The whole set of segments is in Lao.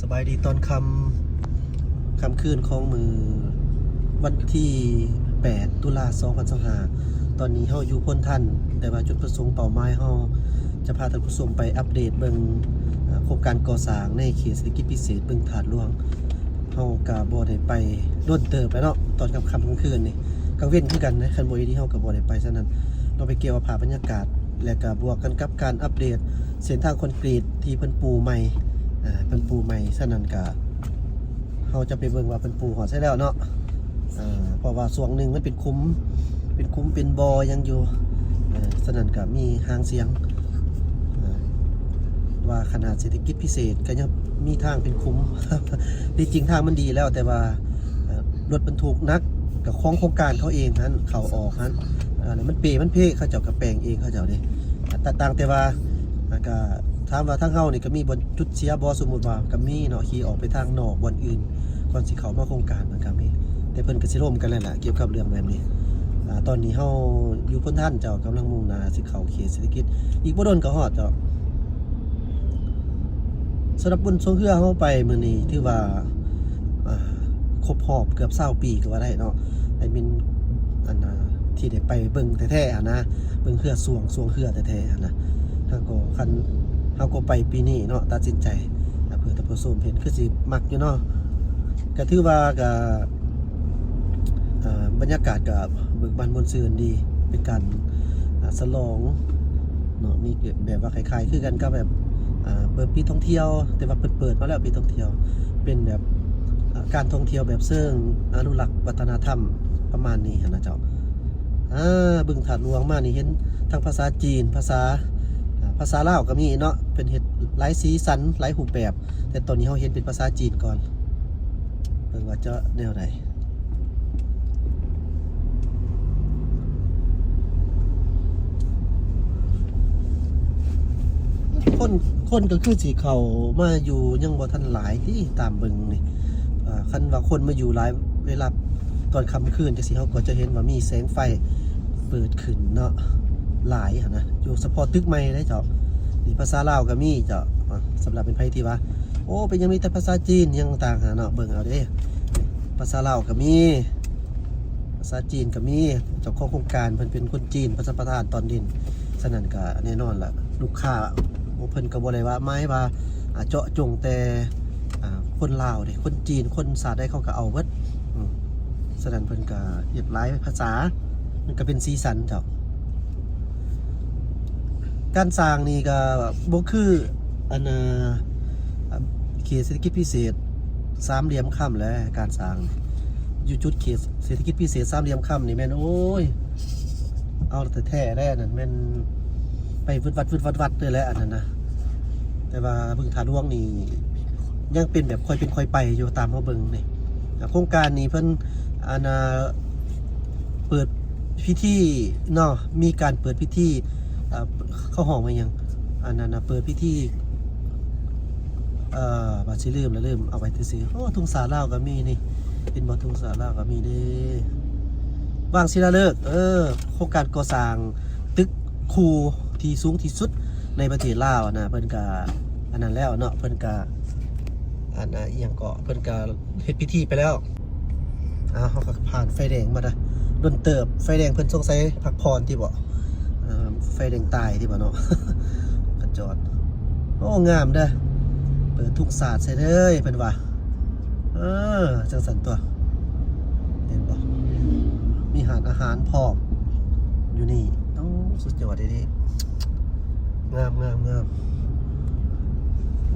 ສະບາຍດີຕອນຄ່ຳ ຄ່ຳຄືນຂອງມື້ວັນທີແປດ ຕຸລາ ສອງພັນຊາວຫ້າ. ຕອນນີ້ເຮົາຢູ່ໂພນທັນ, ແຕ່ວ່າຈຸດປະສົງເປົ້າໝາຍເຮົາຈະພາທ່ານຜູ້ຊົມໄປອັບເດດເບິ່ງ ເອີ ໂຄງການກໍ່ສ້າງໃນເຂດເສດຖະກິດພິເສດບຶງທາດຫຼວງ. ເຮົາກະບໍ່ໄດ້ໄປດົນເຕີບແລ້ວເນາະ, ຕອນຄ່ຳໆກາງຄືນນີ້ ກາງເວັນຄືກັນນະ, ຄັນບໍ່ດີເຮົາກະບໍ່ໄດ້ໄປ. ສະນັ້ນ ເຮົາໄປເກັບເອົາພາບບັນຍາກາດ ແລະກະບວກກັນກັບການອັບເດດເສັ້ນທາງຄອນກຣີດທີ່ເພິ່ນປູໃໝ່ ເອີ ເພິ່ນປູໃໝ່. ສະນັ້ນກະ ເຮົາຈະໄປເບິ່ງວ່າເພິ່ນປູຮອດໃສແລ້ວເນາະ. ເອີ ເພາະວ່າຊ່ວງໜຶ່ງມັນເປັນຂຸມ ເປັນຂຸມເປັນບໍ່ຫຍັງຢູ່. ເອີ ສະນັ້ນກະມີຫາງສຽງ ເອີ ວ່າຂະໜາດເສດຖະກິດພິເສດກະຍັງມີທາງເປັນຂຸມ. ທີ່ຈິງທາງມັນດີແລ້ວ ແຕ່ວ່າ ເອີ ລົດບັນທຸກໜັກກະຂອງໂຄງການເຂົາເອງຫັ້ນ ເຂົ້າອອກຫັ້ນ ເອີ ມັນເປມັນເພ ເຂົາເຈົ້າກະແປງເອງເຂົາເຈົ້າເດ້. ຕ່າງແຕ່ວ່າ ແລ້ວກະ ຖາມວ່າທາງເຮົານີ້ກະມີບ່ອນຈຸດເສຍບໍ່? ສົມມຸດວ່າກະມີເນາະ, ຂີ່ອອກໄປທາງນອກບ່ອນອື່ນ ກ່ອນຊິເຂົ້າມາໂຄງການມັນກະມີ, ແຕ່ເພິ່ນກະຊິລົມກັນແລ້ວລະ ກ່ຽວກັບເລື່ອງແບບນີ້. ອາ ຕອນນີ້ເຮົາຢູ່ໂພນທັນເຈົ້າ ກຳລັງມຸ່ງໜ້າຊິເຂົ້າເຂດເສດຖະກິດ ອີກບໍ່ດົນກະຮອດເຈົ້າ. ສຳລັບບຸນຊ່ວງເຮືອເຮົາໄປມື້ນີ້ ຖືວ່າ ອາ ຄົບຮອບເກືອບຊາວປີກະວ່າໄດ້ເນາະ, ໄດ້ມີ ອັນນາ ທີ່ໄດ້ໄປເບິ່ງແທ້ໆຫັ້ນນະ, ເບິ່ງເຮືອຊ່ວງ ຊ່ວງເຮືອແທ້ໆຫັ້ນນະ. ເຮົາກໍ ຄັນເຮົາກໍໄປປີນີ້ເນາະ, ຕັດສິນໃຈ ເພື່ອທ່ານຜູ້ຊົມເຫັນ ຄືຊິມັກຢູ່ເນາະ. ກະຖືວ່າກະ ອາ ບັນຍາກາດກະເບີກບານມ່ວນຊື່ນດີ, ເປັນການ ອາ ສະຫຼອງເນາະ, ມີແບບວ່າຄ້າຍໆຄືກັນກັບແບບ ອາ ເປີດປີທ່ອງທ່ຽວ, ແຕ່ວ່າເພິ່ນເປີດມາແລ້ວປີທ່ອງທ່ຽວ ເປັນແບບ ອາ ການທ່ອງທ່ຽວແບບເຊີງອະນຸລັກວັດທະນະທຳ ປະມານນີ້ຫັ້ນນະເຈົ້າ. ອາ ບຶງທາດຫຼວງມານີ້ເຫັນທັງພາສາຈີນ ພາສາ ອາ ພາສາລາວກະມີເນາະ, ເພິ່ນເຮັດຫຼາຍສີສັນ ຫຼາຍຮູບແບບ, ແຕ່ຕອນນີ້ເຮົາເຫັນເປັນພາສາຈີນກ່ອນ ເບິ່ງວ່າຈະແນວໃດ. ຄົນ ຄົນກະຄືຊິເຂົ້າມາຢູ່ຍັງບໍ່ທັນຫຼາຍຕິ ຕາມເບິ່ງນີ້. ອາ ຄັນວ່າຄົນມາຢູ່ຫຼາຍ ເວລາຕອນຄ່ຳຄືນຈັ່ງຊີ້ ເຮົາກໍຈະເຫັນວ່າມີແສງໄຟເປີດຂຶ້ນເນາະ ຫຼາຍຫັ້ນນະ, ຢູ່ສະເພາະຕຶກໃໝ່ເດ້ເຈົ້າ. ນີ້ພາສາລາວກະມີເຈົ້າ. ອາ ສຳລັບເປັນໃຜທີ່ວ່າ ໂອ້ ເປັນຫຍັງມີແຕ່ພາສາຈີນຫຍັງຕ່າງຫາເນາະ, ເບິ່ງເອົາເດ້. ພາສາລາວກະມີ ພາສາຈີນກະມີ, ເຈົ້າຂອງໂຄງການເພິ່ນເປັນຄົນຈີນ ເພິ່ນສຳປະທານຕອນດິນ. ສະນັ້ນກະແນ່ນອນລະ ລູກຄ້າ ໂອ້ ເພິ່ນກະບໍ່ໄດ້ວ່າໝາຍວ່າ ອາ ເຈາະຈົງແຕ່ ອາ ຄົນລາວເດ້, ຄົນຈີນ ຄົນຊາດໃດເຂົາກະເອົາເບິດ. ອືມ ສະນັ້ນເພິ່ນກະເຮັດຫຼາຍພາສາ ມັນກະເປັນສີສັນເຈົ້າ. ການສ້າງນີ້ກະບໍ່ຄື ອັນ ອາ ເຂດເສດຖະກິດພິເສດສາມຫຼ່ຽມຄຳແຫຼະ. ການສ້າງຢູ່ຈຸດເຂດເສດຖະກິດພິເສດສາມຫຼ່ຽມຄຳນີ້ແມ່ນ ໂອ້ຍ ເອົາແທ້ໆແຫຼະ, ນັ້ນແມ່ນໄປວຶດວັດວຶດວັດວັດເລີຍແຫຼະ ອັນນັ້ນນະ. ແຕ່ວ່າບຶງທາດຫຼວງນີ້ຍັງເປັນແບບຄ່ອຍເປັນຄ່ອຍໄປຢູ່ ຕາມເຮົາເບິ່ງນີ້. ໂຄງການນີ້ເພິ່ນ ອັນ ອາ ເປີດພິທີເນາະ, ມີການເປີດພິທີ ເອີ ເຂົາຮ້ອງວ່າຫຍັງ ອັນນັ້ນນະ ເປີດພິທີ ເອີ ວ່າຊິລືມລະລືມ ເອົາໄວ້ຊື່ໆ. ໂອ້ ທຸງຊາດລາວກະມີນີ້ ເຫັນບໍ່? ທຸງຊາດລາວກະມີເດ້. ວາງສີລາເລີກ ເອີ ໂຄງການກໍ່ສ້າງຕຶກຄູ່ທີ່ສູງທີ່ສຸດໃນປະເທດລາວນະ, ເພິ່ນກະ ອັນນັ້ນແລ້ວເນາະ, ເພິ່ນກະ ອັນ ອາ ອີ່ຫຍັງເກາະ ເພິ່ນກະເຮັດພິທີໄປແລ້ວ. ອາ ເຮົາກະຜ່ານໄຟແດງມາດະ ດົນເຕີບ. ໄຟແດງເພິ່ນສົງໄສພັກຜ່ອນຕິບໍ? ເອີ ໄຟແດງຕາຍຕິບໍເນາະ? ກະຈອດ. ໂອ້ ງາມເດີ້, ເປີດທຸງຊາດໃສ່ເລີຍເພິ່ນວ່າ. ເອີ ຈັ່ງຊັ້ນຕົວະ ເຫັນບໍ່? ມີຮ້ານອາຫານພ້ອມຢູ່ນີ້. ໂອ້ ສຸດຍອດອີ່ຫຼີ. ງາມ ງາມ ງາມ.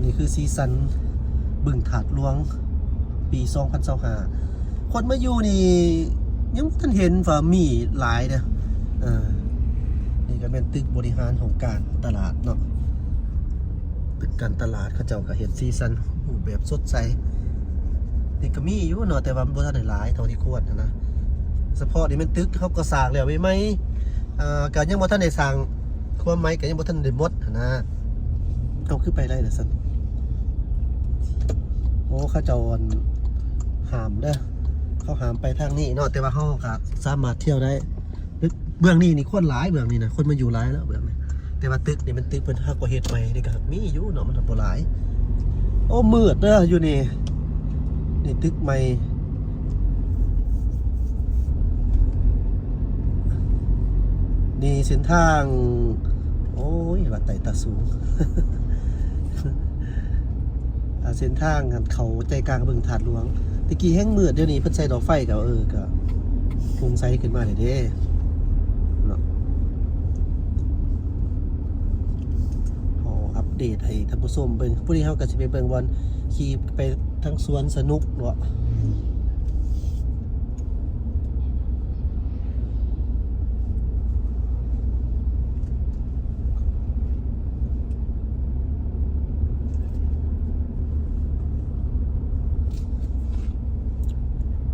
ນີ້ຄືສີສັນບຶງທາດຫຼວງປີສອງພັນຊາວຫ້າ. ຄົນມາຢູ່ນີ້ຍັງບໍ່ທັນເຫັນວ່າມີຫຼາຍເດີ້. ເອີ ນີ້ກະແມ່ນຕຶກບໍລິຫານຫ້ອງການຕະຫຼາດເນາະ, ຕຶກການຕະຫຼາດ ເຂົາເຈົ້າກະເຮັດສີສັນຮູບແບບສົດໃສ. ນີ້ກະມີຢູ່ເນາະ ແຕ່ວ່າມັນບໍ່ທັນໄດ້ຫຼາຍເທົ່າທີ່ຄວນຫັ້ນນະ. ສະເພາະນີ້ແມ່ນຕຶກເຂົາກໍ່ສ້າງແລ້ວໃໝ່ໆ ເອີ ກະຍັງບໍ່ທັນໄດ້ສ້າງ ຄວາມໝາຍກະຍັງບໍ່ທັນໄດ້ໝົດຫັ້ນນະ. ເຮົາຄືໄປໄດ້ລະຊັ້ນ? ໂອ້ ເຂົາເຈົ້າ ອັນ ຫ້າມເດີ້, ເຂົາຫ້າມໄປທາງນີ້ເນາະ, ແຕ່ວ່າເຮົາກະສາມາດທ່ຽວໄດ້. ເບື້ອງນີ້ນີ້ຄົນຫຼາຍ, ເບື້ອງນີ້ນະ ຄົນມາຢູ່ຫຼາຍແລ້ວເບື້ອງນີ້. ແຕ່ວ່າຕຶກນີ້ແມ່ນຕຶກເພິ່ນຫາກວ່າເຮັດໃໝ່ນີ້ກະມີຢູ່ເນາະ, ມັນບໍ່ຫຼາຍ. ໂອ້ ມືດເດີຢູ່ນີ້ ນີ້ຕຶກໃໝ່ ນີ້ເສັ້ນທາງ ໂອ້ຍ ວ່າໄຕ່ຕາສູງ ອ່າ ເສັ້ນທາງອັນເຂົ້າໃຈກາງບຶງທາດຫຼວງ ແຕ່ກີ້ແຮ່ງມືດ ດຽວນີ້ເພິ່ນໃສ່ດອກໄຟ ກໍ ເອີ ກໍໂປ່ງໃສຂຶ້ນມາແລ້ວເດ້ເນາະ. ເຮົາອັບເດດໃຫ້ທ່ານຜູ້ຊົມເບິ່ງ ຜູ້ນີ້ເຮົາກໍຊິໄປເບິ່ງບ່ອນຂີ່ໄປທາງສວນສະໜຸກເນາະ.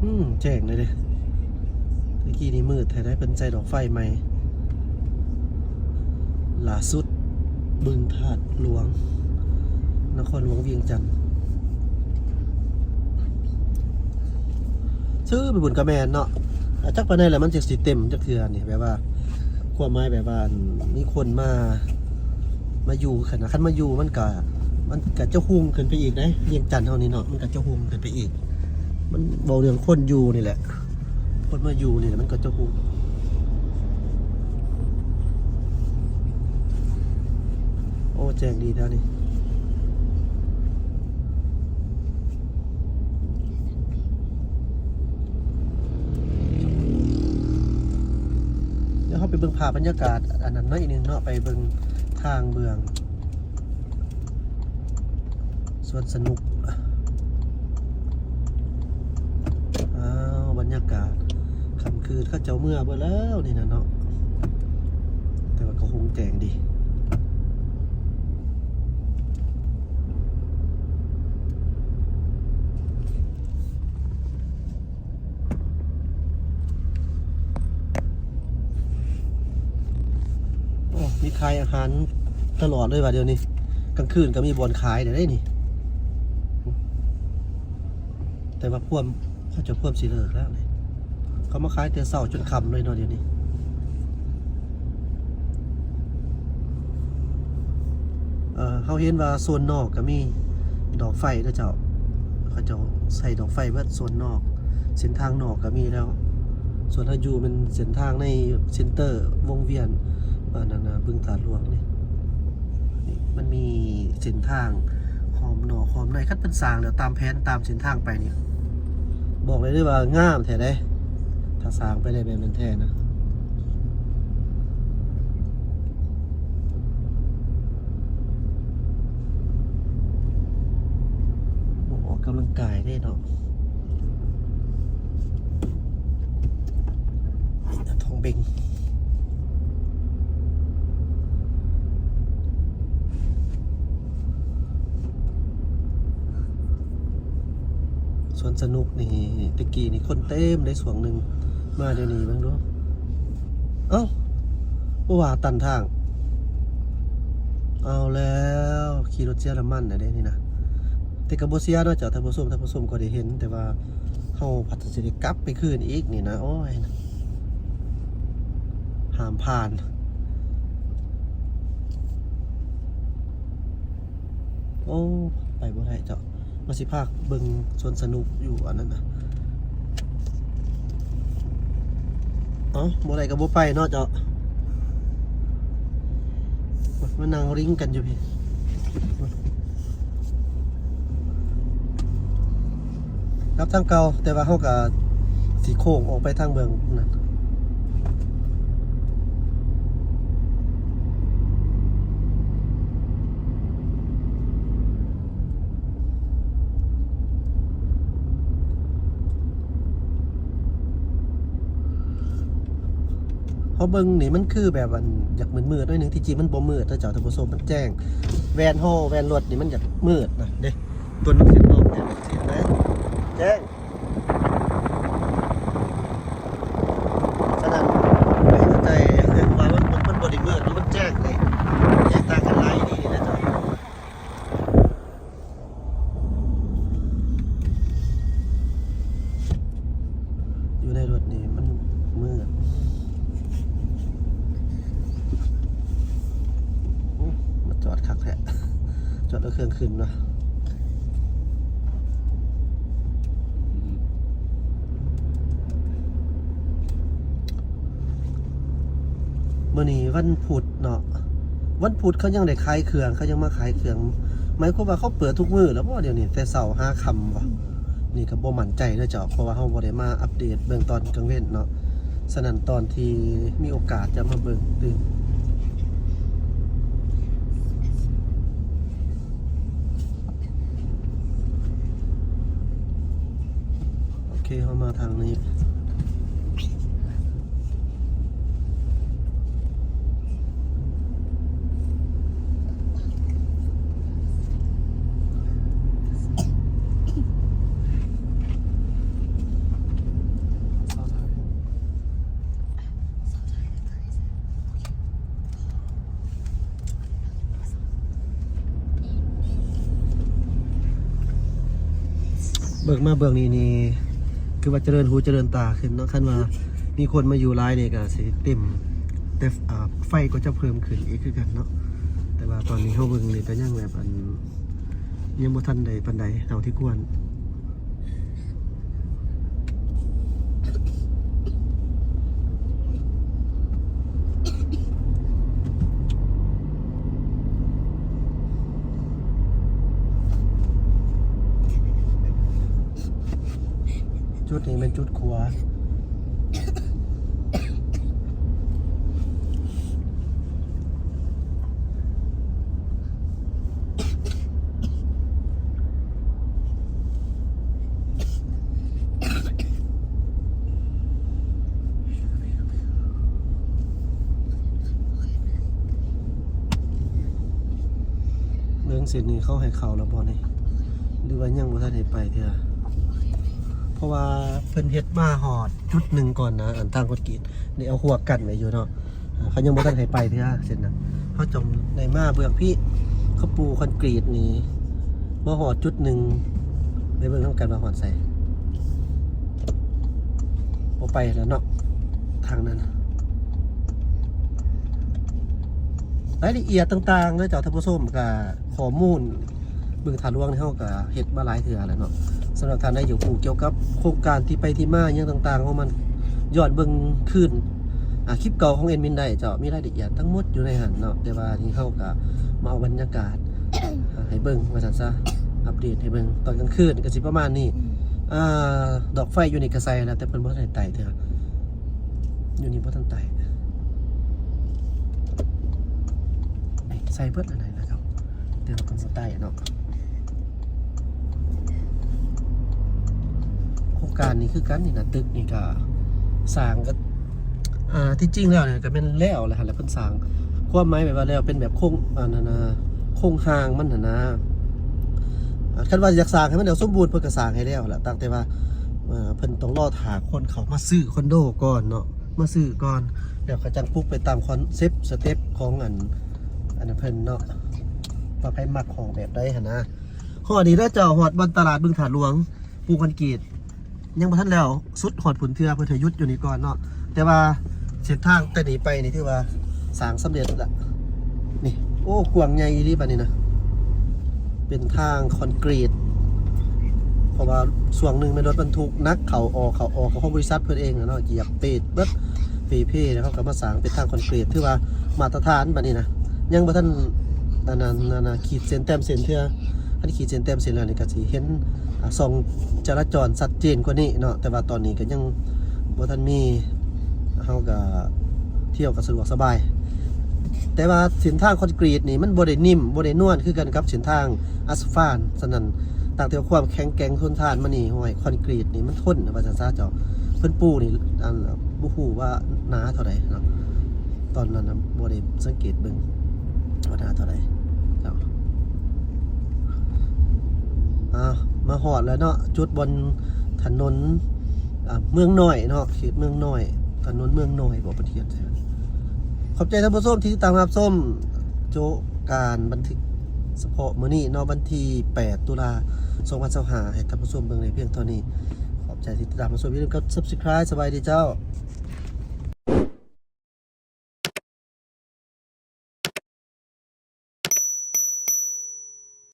ອືມ ແຈ້ງເລີຍເດ້ ແຕ່ກີ້ນີ້ມືດແທ້ໃດ໋ ເພິ່ນໃສ່ດອກໄຟໃໝ່ ລ່າສຸດ ບຶງທາດຫຼວງ ນະຄອນຫຼວງວຽງຈັນ. ຊື່ໄປບຸນກະແມ່ນເນາະ ອາ ຈັກປານໃດແຫຼະ ມັນຈັ່ງຊິເຕັມຈັກເທື່ອນີ້ ແບບວ່າ ຄວາມໝາຍແບບວ່າ ມີຄົນມາ ມາຢູ່ ຄັນ ຄັນມາຢູ່ ມັນກະ ມັນກະຈະຮຸ່ງຂຶ້ນໄປອີກເດ້ ວຽງຈັນເຮົານີ້ເນາະ ມັນກະຈະຮຸ່ງຂຶ້ນໄປອີກ ມັນເວົ້າເລື່ອງຄົນຢູ່ນີ້ແຫຼະ. ຄົນມາຢູ່ນີ້ແຫຼະ ມັນກໍຈະຮູ້. ໂອ້ ແຈ້ງດີແທ້ນີ້. ດຽວເຮົາໄປເບິ່ງພາບບັນຍາກາດອັນນັ້ນໜ້ອຍໜຶ່ງເນາະ ໄປເບິ່ງທາງເບື້ອງ ສວນສະໜຸກ. ອ້າວ ບັນຍາກາດຄ່ຳຄືນ ເຂົາເຈົ້າເມືອເບິດແລ້ວນີ້ນະເນາະ ແຕ່ວ່າກໍໂລ່ງແຈ້ງດີ. ໂອ້ ມີຂາຍອາຫານຕະຫຼອດເລີຍວ່າດຽວນີ້ ກາງຄືນກໍມີບ່ອນຂາຍແລ້ວເດ້ນີ້ ແຕ່ວ່າພວມ ເຂົາເຈົ້າພວມຊິເລີກແລ້ວນີ້ ເຂົາມາຂາຍແຕ່ເຊົ້າຈົນຄ່ຳເລີຍເນາະດຽວນີ້. ເອີ ເຮົາເຫັນວ່າໂຊນນອກກໍມີດອກໄຟເດີເຈົ້າ ເຂົາເຈົ້າໃສ່ດອກໄຟເບິດໂຊນນອກ ເສັ້ນທາງນອກກໍມີແລ້ວ ສ່ວນເຮົາຢູ່ແມ່ນເສັ້ນທາງໃນເຊັນເຕີວົງວຽນ ອັນນັ້ນນະ ບຶງທາດຫຼວງນີ້ ນີ້ມັນມີເສັ້ນທາງອ້ອມນອກອ້ອມໃນ ຄັນເພິ່ນສ້າງແລ້ວຕາມແຜນຕາມເສັ້ນທາງໄປນີ້ ບອກໄດ້ເລີຍວ່າງາມແທ້ເດ້ ຖ້າສ້າງໄປໄດ້ແບບນັ້ນແທ້ນະ. ໂອ້ ອອກກຳລັງກາຍເດ້ເນາະ ທ້ອງເບັ່ງ. ສວນສະໜຸກນີ້ ແຕ່ກີ້ນີ້ຄົນເຕັມເດ້ຊ່ວງໜຶ່ງ ມາດຽວນີ້ເບິ່ງດູ ເອົ້າ ບໍ່ວ່າຕັນທາງ ເອົາແລ້ວ ຂີ່ລົດເສຍນ້ຳມັນແລ້ວເດ້ນີ້ນະ ແຕ່ກໍບໍ່ເສຍເນາະເຈົ້າທ່ານຜູ້ຊົມ ທ່ານຜູ້ຊົມກໍໄດ້ເຫັນ ແຕ່ວ່າເຮົາພັດຊິໄດ້ກັບໄປຄືນອີກນີ້ນະ ໂອ້ຍ ຫ້າມຜ່ານ. ໂອ້ ໄປບໍ່ໄດ້ເຈົ້າ ວ່າຊິພາເບິ່ງສວນສະໜຸກຢູ່ອັນນັ້ນນະ ເອົ້າ ບໍ່ໄດ້ກໍບໍ່ໄປເນາະເຈົ້າ ມານັ່ງລິງກັນຢູ່ພີ້. ກັບທາງເກົ່າ ແຕ່ວ່າເຮົາກະຊິໂຄ້ງອອກໄປທາງເບື້ອງນັ້ນ ເຮົາເບິ່ງນີ້ມັນຄືແບບອັນຢາກມືດໆໜ້ອຍໜຶ່ງ ທີ່ຈິງມັນບໍ່ມືດເດີເຈົ້າທ່ານຜູ້ຊົມ ມັນແຈ້ງ ແວ່ນເຮົາ ແວ່ນລົດນີ້ມັນຢາກມືດນະເດ້ ຕົວໜັງສືນອກແຈ້ງ ແຈ້ງ ສະນັ້ນໃຫ້ເຂົ້າໃຈວ່າມັນ ມັນ ມັນບໍ່ໄດ້ມືດ ມັນແຈ້ງເດ້ ແຕກຕ່າງກັນຫຼາຍອີ່ຫຼີເດ້ເຈົ້າ. ຢູ່ໃນລົດນີ້ມັນມືດ ໂອ້ ມາຈອດຄັກແທ້ ຈອດເອົາເຄື່ອງຂຶ້ນເນາະ. ມື້ນີ້ວັນພຸດເນາະ ວັນພຸດເຂົາຍັງໄດ້ຂາຍເຄື່ອງ ເຂົາຍັງມາຂາຍເຄື່ອງ ໝາຍຄວາມວ່າເຂົາເປີດທຸກມື້ແລ້ວບໍ່ ດຽວນີ້ ແຕ່ເຊົ້າຫາຄ່ຳບໍ່? ນີ້ກໍບໍ່ໝັ້ນໃຈເດີເຈົ້າ ເພາະວ່າເຮົາບໍ່ໄດ້ມາອັບເດດເບິ່ງຕອນກາງເວັນເນາະ ສະນັ້ນຕອນທີ່ມີໂອກາດຈະມາເບິ່ງຕື່ມ. ໂອເຄ ເຮົາມາທາງນີ້ ເບິ່ງມາເບື້ອງນີ້ນີ້ ຄືວ່າຈະເລີນຫູຈະເລີນຕາຂຶ້ນເນາະ ຄັນວ່າມີຄົນມາຢູ່ຫຼາຍນີ້ກໍຊິເຕັມ ແຕ່ ອ່າ ໄຟກໍຈະເພີ່ມຂຶ້ນອີກຄືກັນເນາະ ແຕ່ວ່າຕອນນີ້ເຮົາເບິ່ງນີ້ກໍຍັງແບບ ອັນ ຍັງບໍ່ທັນໄດ້ປານໃດເທົ່າທີ່ຄວນ. ຈຸດນີ້ແມ່ນຈຸດຂົວ. ເບິ່ງເສັ້ນນີ້ເຂົາໃຫ້ເຂົ້າແລ້ວບໍ່ນີ້ ຫຼືວ່າຍັງບໍ່ທັນໃຫ້ໄປເທື່ອ? ເພາະວ່າເພິ່ນເຮັດມາຮອດຈຸດໜຶ່ງກ່ອນນະ ອັນທາງຄອນກຣີດນີ້ເອົາຮົ້ວກັ້ນໄວ້ຢູ່ເນາະ. ເຂົາຍັງບໍ່ທັນໃຫ້ໄປເທື່ອເສັ້ນນັ້ນ ເຮົາຕ້ອງໄດ້ມາເບື້ອງພີ້ ເຂົາປູຄອນກຣີດນີ້ມາຮອດຈຸດໜຶ່ງ ໄປເບິ່ງນຳກັນວ່າຮອດໃສ. ບໍ່ໄປແລ້ວເນາະ ທາງນັ້ນ ລາຍລະອຽດຕ່າງໆເນາະເຈົ້າທ່ານຜູ້ຊົມ ກະຂໍ້ມູນ ບຶງທາດຫຼວງນີ້ເຮົາກະເຮັດມາຫຼາຍເທື່ອແລ້ວເນາະ. ສຳລັບທ່ານໃດຢາກຮູ້ກ່ຽວກັບໂຄງການທີ່ໄປທີ່ມາຫຍັງຕ່າງໆຂອງມັນ ຍ້ອນເບິ່ງຄືນ ອາ ຄລິບເກົ່າຂອງແອດມິນໄດ້ເຈົ້າ ມີລາຍລະອຽດທັງໝົດຢູ່ໃນຫັ້ນເນາະ. ແຕ່ວ່ານີ້ເຮົາກະມາເອົາບັນຍາກາດ ອາ ໃຫ້ເບິ່ງວ່າຊັ້ນຊະ ອັບເດດໃຫ້ເບິ່ງຕອນກາງຄືນກະຊິປະມານນີ້. ອືມ ອາ ດອກໄຟຢູ່ນີ້ກະໃສ່ແລ້ວ ແຕ່ເພິ່ນບໍ່ທັນໄດ້ໄຕ້ເທື່ອ ຢູ່ນີ້ບໍ່ທັນໄຕ້ ໃສ່ເບິດອັນໃດນະເຈົ້າ ແຕ່ວ່າເພິ່ນບໍ່ໄຕ້ເນາະ. ໂຄງການນີ້ຄືກັນນີ້ນະ ຕຶກນີ້ກະສ້າງກະ ອ່າ ທີ່ຈິງແລ້ວນີ້ກະແມ່ນແລ້ວແລ້ວຫັ້ນແຫຼະ ເພິ່ນສ້າງ ຄວາມໝາຍແບບວ່າແລ້ວ ເປັນແບບໂຄງ ອັນນັ້ນນະ ໂຄງຮ່າງມັນຫັ້ນນະ. ອ່າ ຄັນວ່າຢາກສ້າງໃຫ້ມັນແລ້ວສົມບູນ ເພິ່ນກະສ້າງໃຫ້ແລ້ວແຫຼະ ຕ່າງແຕ່ວ່າ ເອີ ເພິ່ນຕ້ອງລໍຖ້າຄົນເຂົ້າມາຊື້ຄອນໂດກ່ອນເນາະ ມາຊື້ກ່ອນ ແລ້ວເຂົາຈັ່ງປຸກໄປຕາມຄອນເຊັບສະເຕັບຂອງອັນ ອັນນັ້ນເພິ່ນເນາະ ວ່າໃຜມັກຫ້ອງແບບໃດຫັ້ນນະ. ຮອດນີ້ເດີເຈົ້າ ຮອດບ່ອນຕະຫຼາດບຶງທາດຫຼວງ ປູຄອນກຣີດ ຍັງບໍ່ທັນແລ້ວສຸດຮອດພຸ້ນເທື່ອ ເພິ່ນໃຫ້ຢຸດຢູ່ນີ້ກ່ອນເນາະ. ແຕ່ວ່າເສັ້ນທາງແຕ່ນີ້ໄປນີ້ຖືວ່າສ້າງສຳເລັດລະ ນີ້ ໂອ້ ກວ້າງໃຫຍ່ອີ່ຫຼີບາດນີ້ນະ ເປັນທາງຄອນກຣີດ ເພາະວ່າຊ່ວງໜຶ່ງແມ່ນລົດບັນທຸກໜັກເຂົ້າອອກ ເຂົ້າອອກຂອງບໍລິສັດເພິ່ນເອງນະເນາະ ຢຽບເປດເບິດ ເປເພ ແລ້ວເຂົາກໍມາສ້າງເປັນທາງຄອນກຣີດ ຖືວ່າມາດຕະຖານບາດນີ້ນະ ຍັງບໍ່ທັນ ອັນນັ້ນ ອັນນັ້ນ ຂີດເສັ້ນແຕ້ມເສັ້ນເທື່ອ ຄັນຂີດເສັ້ນແຕ້ມເສັ້ນແລ້ວນີ້ກໍຊິເຫັນ ອາ ຊ່ອງຈະລາຈອນຊັດເຈນກວ່ານີ້ເນາະ ແຕ່ວ່າຕອນນີ້ກໍຍັງບໍ່ທັນມີ ເຮົາກໍທ່ຽວກໍສະດວກສະບາຍ ແຕ່ວ່າເສັ້ນທາງຄອນກຣີດນີ້ມັນບໍ່ໄດ້ນິ້ມ ບໍ່ໄດ້ນວນຄືກັນກັບເສັ້ນທາງອາສະຟານ ສະນັ້ນ ຕັ້ງແຕ່ຄວາມແຂງແກ່ງທົນທານມານີ້ ຫ້ວຍ ຄອນກຣີດນີ້ມັນທົນ ວ່າຊັ້ນຊະເຈົ້າ ເພິ່ນປູນີ້ ອັນ ບໍ່ຮູ້ວ່າໜາເທົ່າໃດເນາະ ຕອນນັ້ນນະບໍ່ໄດ້ສັງເກດເບິ່ງວ່າໜາເທົ່າໃດເນາະ. ອ່າ ມາຮອດແລ້ວເນາະ ຈຸດບ່ອນຖະໜົນ ອ່າ ເມືອງນ້ອຍເນາະ ເຂດເມືອງນ້ອຍ ຖະໜົນເມືອງນ້ອຍບໍ ປະເທດ ຂອບໃຈທ່ານຜູ້ຊົມທີ່ຕິດຕາມຮັບຊົມ ໂຈະການບັນທຶກສະເພາະມື້ນີ້ເນາະ ວັນທີແປດ ຕຸລາ ສອງພັນຊາວຫ້າ ໃຫ້ທ່ານຜູ້ຊົມເບິ່ງໄດ້ພຽງເທົ່ານີ້. ຂອບໃຈທີ່ຕິດຕາມຮັບຊົມ ຢ່າລືມກົດ Subscribe ສະບາຍດີເຈົ້າ.